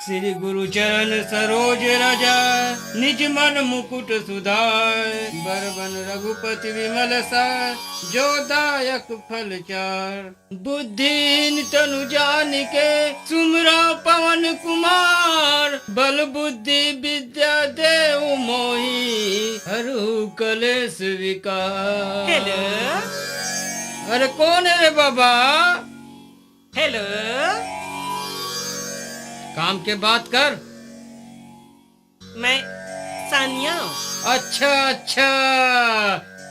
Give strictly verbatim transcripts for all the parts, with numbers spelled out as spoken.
श्री गुरु चरण सरोज रज, निज मन मुकुट सुधाय। बरबन रघुपति विमल सा, जो दायक फल चार। बुद्धिहीन तनु जानिके, सुमिरौं पवन कुमार। बल बुद्धि विद्या देउ मोहि, हरहु कलेस विकार। हेलो। अरे कोन हे रे बाबा? हेलो। काम के बात कर। मैं सानिया हूँ। अच्छा, अच्छा,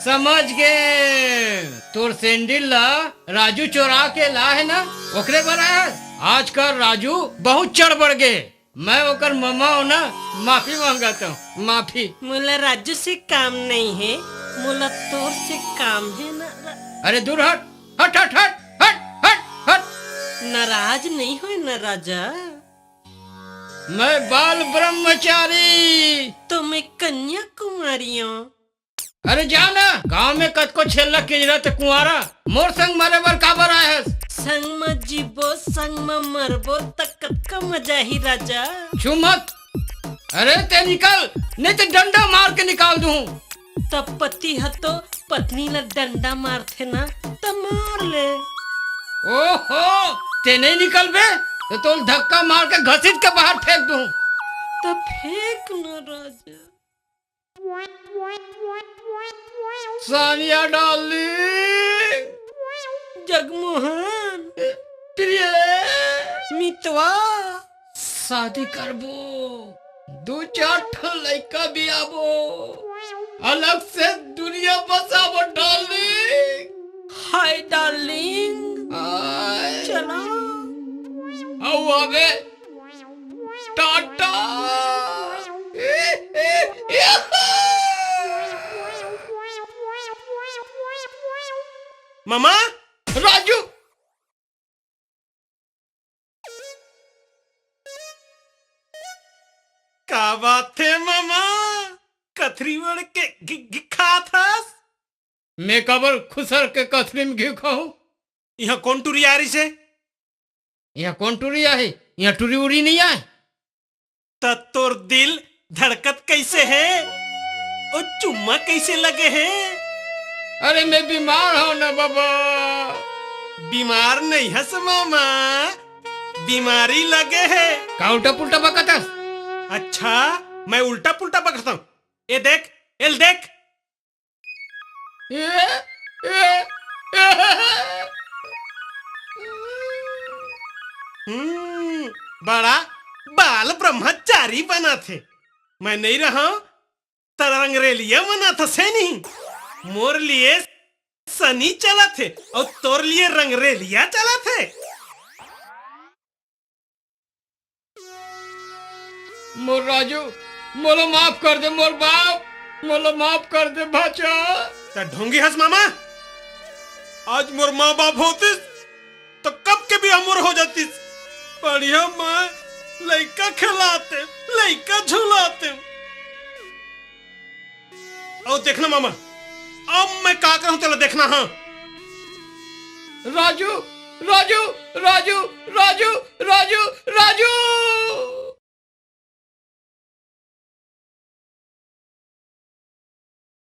समझ गे। तोर sandal ला राजू चोरा के लाय हे ना, ओकरे बर आय हस। आजकल राजू बहुत चढ़ बढ़ गे। मैं ओकर ममा हूँ ना, माफी मांगत हूँ, माफी। मोला राजू से काम नहीं हे, मोला तोर से काम हे ना। अरे दूर हट, हट, हट, हट। नाराज नहीं होय ना राजा। मैं बाल ब्रह्मचारी। तो मैं कन्याकुमारी हूँ। अरे जा ना, गांव में कतको छेल्ला किजरत हे कुंवारा, मोर संग मरे बर काबर आय हस? संग म जीबो, संग म मरबो, त कतका मजा आही राजा। छू मत। अरे ते निकल, नहीं तो डंडा मार के निकाल दूं। तब पति ह तो पत्नी ला डंडा मारथे ना, त मार ले। ओहो, ते नहीं निकलबे, तो तोल धक्का मार के घसीट के बाहर फेंक दूं। त फेंक ना राजा। सानिया डार्लिंग। जगमोहन। प्रिय। मितवा। शादी करबो। दू चार ठन लइका भी आबो। अलग से दुनिया बसाबो डार्लिंग। Hi darling. हाय। चला। अउ आबे। टाटा। मामा। राजू। का बात हे मामा? कथरी ओढ़ के घी, घी खात हस? मैं काबर खुसर के कथरी में घी खाहूं? इहां कोन टुरी आ रहिसे? इहां कोन टुरी आही? इहां टुरी उरी नहीं आय। त तोर दिल धड़कत कैसे हे? ओ चुम्मा कैसे लगे हे? अरे मैं बीमार हूं ना बाबा। बीमार नहीं हस मामा, बीमारी लगे हे। का उल्टा पुल्टा बकत हस? अच्छा, मैं उल्टा पुल्टा बकत हूं। ए देख, एल देख। ए, ए, ए। हम्म, बड़ा बाल ब्रह्मचारी बनाथे। मैं नहीं रहा त रंगरेलिया मनाथस हे नहीं। मोर लिए सनी चलत हे अउ तोर लिए रंगरेलिया चलत हे। मोर राजू, मोला माफ कर दे, मोर बाप, मोला माफ कर दे, भाचा। त ढोंगी हस मामा, आज मोर माँ बाप होतिस, त कब के बिहाव मोर हो जातिस। बढ़िया माँ लइका खेलाते, लइका झुलाते। अउ देखना मामा, अब मैं का करहूं तेला देखना, हां। राजू, राजू, राजू, राजू, राजू, राजू।